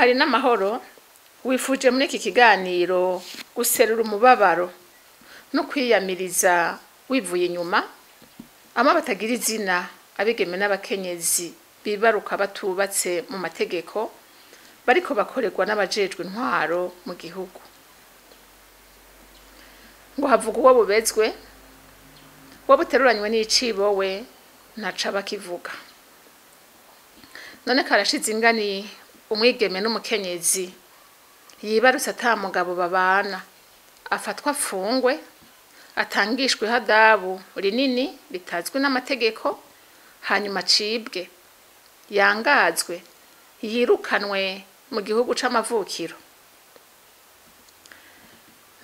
Umuhari n'amahoro wifuje muri iki kiganiro guserura umubabaro no kwiyamiriza wivuye inyuma ama batagira izina abigeme n'abakenyezi bibaruka batubatse mu mategeko bariko bakorerwa n'abajejwe intwaro mu gihugu. Ngo havuga uwo bubezwe, uwo buteruranywe n'icibo we ntaca bakivuga. None karashize ingani umwigeme n'umukenyezi yibarutse ata mugabo babana, afatwa afungwe, atangishwe ihadabu rinini ritazwi n'amategeko, hanyuma acibwe, yangazwe, yirukanwe mu gihugu c'amavukiro.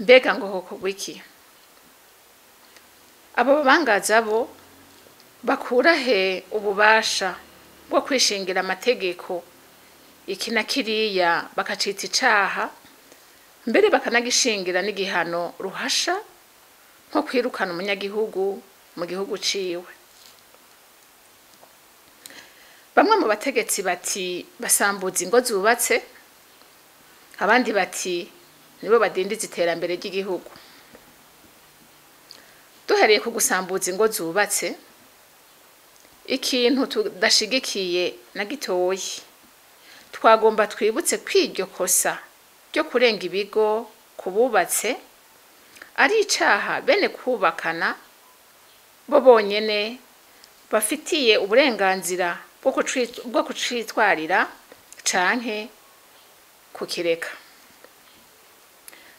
Mbega ngo hokorwa iki? Abo babangaza bo bakura he ububasha bwo kwishingira amategeko iki na kiriya bakacita icaha, mbere bakanagishingira n'igihano ruhasha nko kwirukana umunyagihugu mu gihugu ciwe? Bamwe mu bategetsi bati basambuza ingo zubatse, abandi bati nibo badindiza iterambere ry'igihugu. Duhereye ku gusambuza ingo zubatse, ikintu tudashigikiye na gitoyi, twagomba twibutse ko iryo kosa ryo kurenga ibigo ku bubatse ari icaha bene kubakana bo bonyene bafitiye uburenganzira bwo kucitwarira canke kukireka.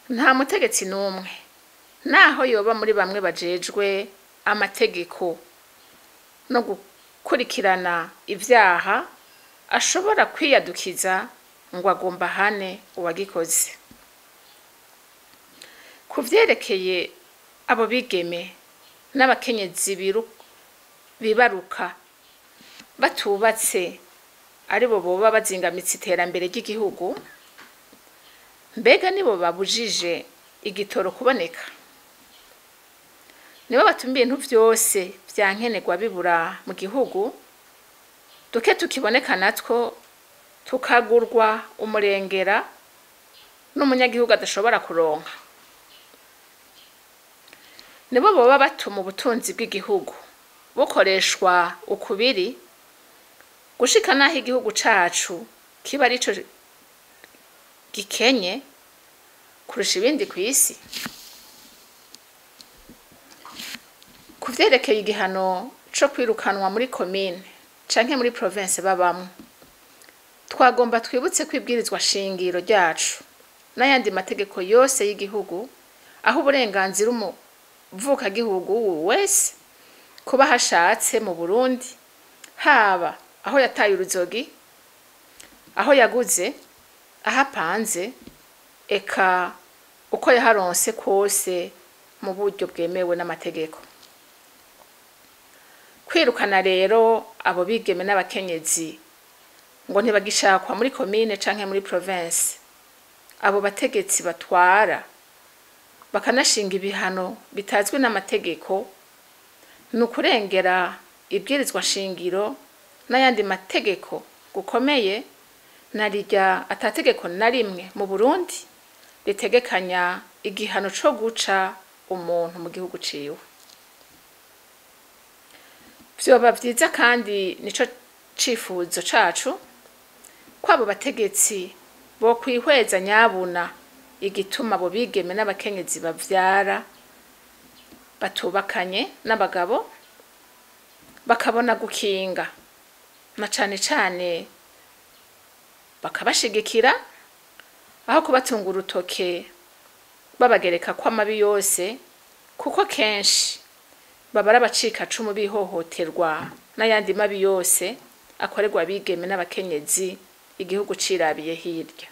Nta mutegetsi n'umwe, naho yoba muri bamwe bajejwe amategeko no gukurikirana ivyaha, ashobora kwiyadukiza ngo agomba ahane uwagikoze. Ku vyerekeye abo bigeme n'abakenyezi bibaruka batubatse aribo boba bazingamitse iterambere ry'igihugu, mbega nibo babujije igitoro kuboneka? Nibo batuma ibintu vyose vyankenerwa bibura mu gihugu, duke tukiboneka natwo tukagurwa umurengera n'umunyagihugu adashobora kuronka. Nibo boba batuma ubutunzi bw'igihugu bukoreshwa ukubiri, gushika naho igihugu cacu kiba arico gikenye kurusha ibindi kw'isi. Ku vyerekeye igihano co kwirukanwa muri komine canke muri province babamwo, twagomba twibutse ko ibwirizwa shingiro ryacu n'ayandi mategeko yose y'igihugu aho uburenganzira umuvukagihugu wese kuba hashatse mu Burundi, haba aho yataye uruzogi, aho yaguze, aho apanze, eka uko yaharonse kose mu buryo bwemewe n'amategeko. Kwirukana rero abo bigeme n'abakenyezi ngo ntibagishakwa muri komine canke muri province, abo bategetsi batwara bakanashinga ibihano bitazwi n'amategeko, ni ukurengera ibwirizwa shingiro n'ayandi mategeko gukomeye, na rirya atategeko na rimwe mu Burundi ritegekanya igihano co guca umuntu mu gihugu ciwe. Vyoba vyiza kandi nico cifuzo cacu ko abo bategetsi bo kwihweza nyabuna igituma abo bigeme n'abakenyezi bavyara batubakanye n'abagabo bakabona gukinga, na cane cane bakabashigikira aho kubatunga urutoke babagereka ko amabi yose, kuko kenshi baba ari abacikacumu b'ihohoterwa n'ayandi mabi yose akorerwa abigeme n'abakenyezi igihugu cirabiye hirya.